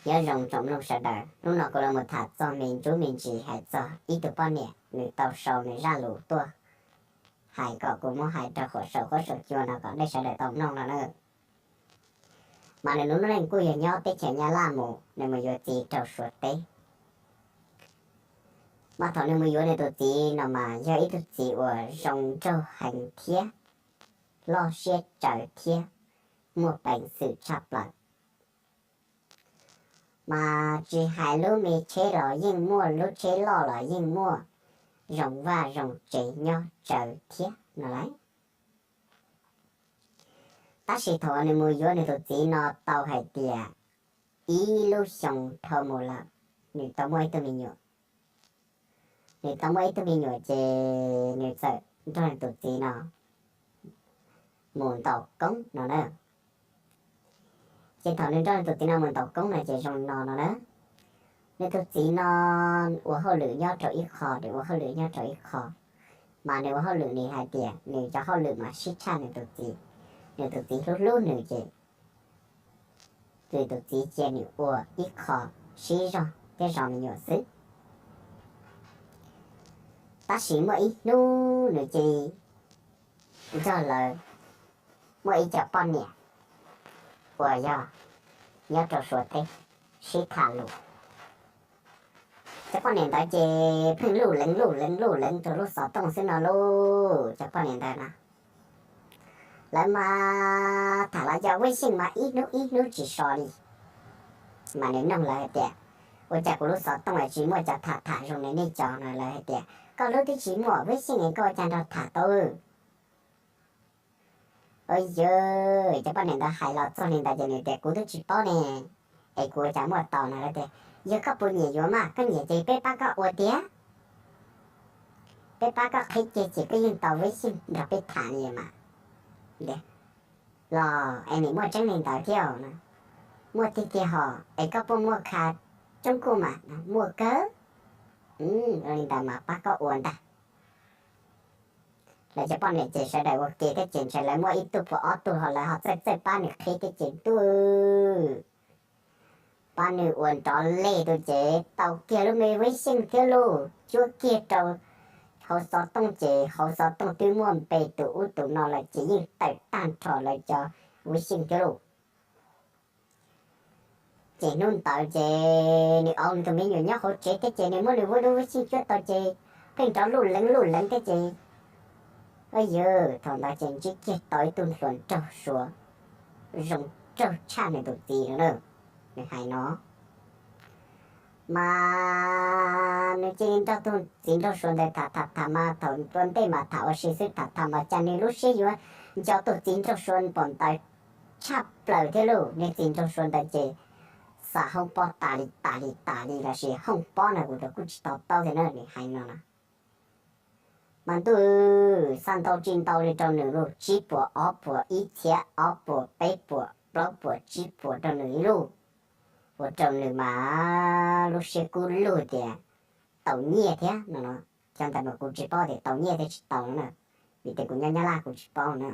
Nyob zoo tsoom mloog sawv daws, hnub no kuv los mus tham txog me ntsuj me ntsis hais txog ib tug poj niam nws tau sau nws zaj lus tuaj hais kom kuv muab hais rau saum huab saum cua no kom nej sawv daws tau mloog no na. Mas nws lub neej kuj yog nyob teb chaws Nyab Laj mus, nws mus yuav txiv rau Suav teb. Mas thaum nws mus yuav nws tus txiv no mas yog ib tug txiv uas zoo nraug heev thiab loj siab tsawv thiab muaj peev xwm tshaj plaws. Mas tsis hais lub me tsheb los yeej muaj, lub tsheb loj los yeej muaj, zoo vaj zoo tsev nyob tsawv thiab no lauj. Tab sis thaum nws mus yuav nws tus txiv no tau hais tias ib lub xyoo dhau mus lawm, nws tau muaj ib tug me nyuam. Nws tau muaj ib tug me nyuam ces nws txawm nrog nws tus txiv no mus ntaus koob no na. Ces thaum nws nrog nws tus txiv no mus ntaus koob no ces zoo no no na. Nws tus txiv no ua hauj lwm nyob rau ib qho, nws ua hauj lwm nyob rau ib qho, mas nws ua hauj lwm nws hais tias nws cov hauj lwm mas sib tshaj nws tus txiv. Nws tus txiv hlub hlub nws ces nws tus txiv cia nws ua ib qho sib zog thiab zov me nyuam xwb. Tab sis muaj ib hnub nws cia li nrog lawv muaj ib co poj niam uas yog nyob rau Suav teb sib tham lus. Cov poj niam ntawd ces pheej luj leev luj leev luj leev rau lub xov tooj xwb no lauj. Cov poj niam ntawd na, lawv mas tham los yog vib xyeej mas ib hnub ib hnub tsis so li. Mas nws nug lawv hais tias, ua cas kuv lub xov tooj tsis muaj cov tham tham zoo li nej cov no? Lawv hais tias koj lub twb tsis muaj vib xyeej es koj ua cas nrog tham tau? Yog cov poj niam ntawd hais los txog li ntawd ces nws tias kuv twb tsis paub ne, es kuv ua cas muaj tau no. Lawv tias yog koj puas nyiam yuav mas, koj nyiam ces peb pab koj ua tiag, peb pab koj qhib ceg ces peb yeej tau vib xyeej nrog peb tham li mas. Los es nim muaj tseeb li ntawd thiab no? Muaj tiag tiag hos, es koj puas muaj kha coob kuj mas? Muaj kawg. Ua li ntawd mas pab koj ua ntag. Lawv cov poj niam ces sawv daws ua ke thiab ces ntshe lawv muaj ib tug puas ob tug ho lawv ho txawj txawj pab nws qhib thiab ces ntuj, pab nws ua nrov leg tus ces tau kiag lub me vib xyeej thiab lauj, cuab kiag rau hauv xov tooj ces hauv xov tooj twb muaj npe tus ub tus no lawm ces yeej tawm tag nrho lawv cov vib xyeej thiab lauj. Ces hnub ntawd ces nws au nws tus me nyuam nyob hauv tsev thiab ces nws muab nws lub vib xyeej cuab tau ces pheej nrov luj leev luj leev thiab ces, yog thaum ntawd ces ntsib kiag tau ib tug hluas nraug Suav zoo nraug tshaj nws tus txiv no na. Nws hais no, mas nws cia li nrog tus txiv nraug Suav ntawd tham tham tham mas thaum ua ntej mas tham ua si xwb, tham tham mas cas nws lub siab yuav nco tus txiv nraug Suav npaum ntawd tshaj plaws thiab lauj. Nws txiv nraug Suav ntawd ces xa hoob pob tas li tas li tas li lossis hoob pob no kuv kuj tsis to taub thiab na, nws hais no na. Mas ntuj, xa ntau tsis ntau li rau nws lauj, tsib puas ob puas, ib txhiab ob puas peb puas plaub puas tsib puas rau nws ib lub, ua rau nws mas lub siab kub lug tias tau nyiaj thiab no no. Cov ntawd mas kuv tsis paub tias tau nyiaj thiab tsis tau no na, vim tias kuv nyob Nyab Laj kuv tsis paub na.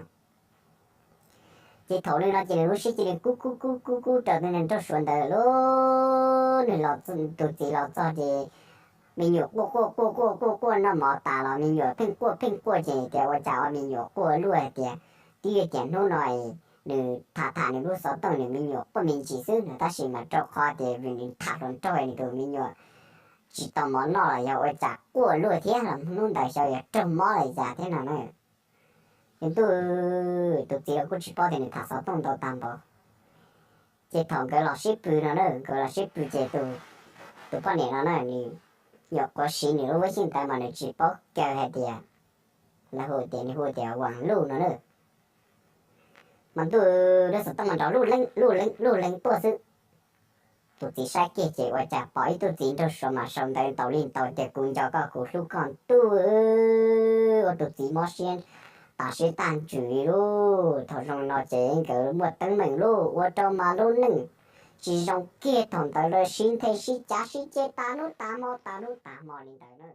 Ces thaum li no ces nws lub siab cia li kub kub kub kub kub rau tus nraug Suav ntawd lauj. Nws los, tus txiv los txog ces me nyuam quaj quaj quaj quaj quaj quaj noj mov tas los me nyuam pheej quaj pheej quaj ces tias ua cas ua me nyuam quaj luaj hais tias twb yog tias hnub no nws tham tham nws lub xov tooj nws me nyuam quaj me ntsis xwb no, tab sis mas rau qhov tias vim nws tham hluas nraug nws tus me nyuam tsis tau mov noj los yog ua cas quaj luaj thiab los hnub ntawd xyov yog raug mob los cas thiab no na. Ces ntuj, tus txiv los kuj tsis paub tias nws tham xov tooj ntau tag npaum. Ces thaum nkawd los sib pw no na, nkawd los sib pw ces tus, tus poj niam no na nws nyuam qhuav siv nws lub vib xyeej ntawd mas nws tsis paub kaw hais tias, lawv hu tias, nws hu tias Vas Luj no na. Mas ntuj, lub xov tooj mas nrov luj leev luj leev luj leev tuaj xwb. Tus txiv saib kiag ces ua cas pom ib tug txiv nraug Suav mas sau ntawv ntaus li ntaus tias kuv nco koj kuv hlub koj ntuj, ua tus txiv mob siab tas siab tag ntsws li lauj. Thaum zoo no ces nkawd muaj teeb meem lauj, ua rau mas lub neej tsis zoo kiag thaum ntawd lawv sib nthe sib cav sib ceg tas hnub tas hmo tas hnub tas hmo li ntawd na.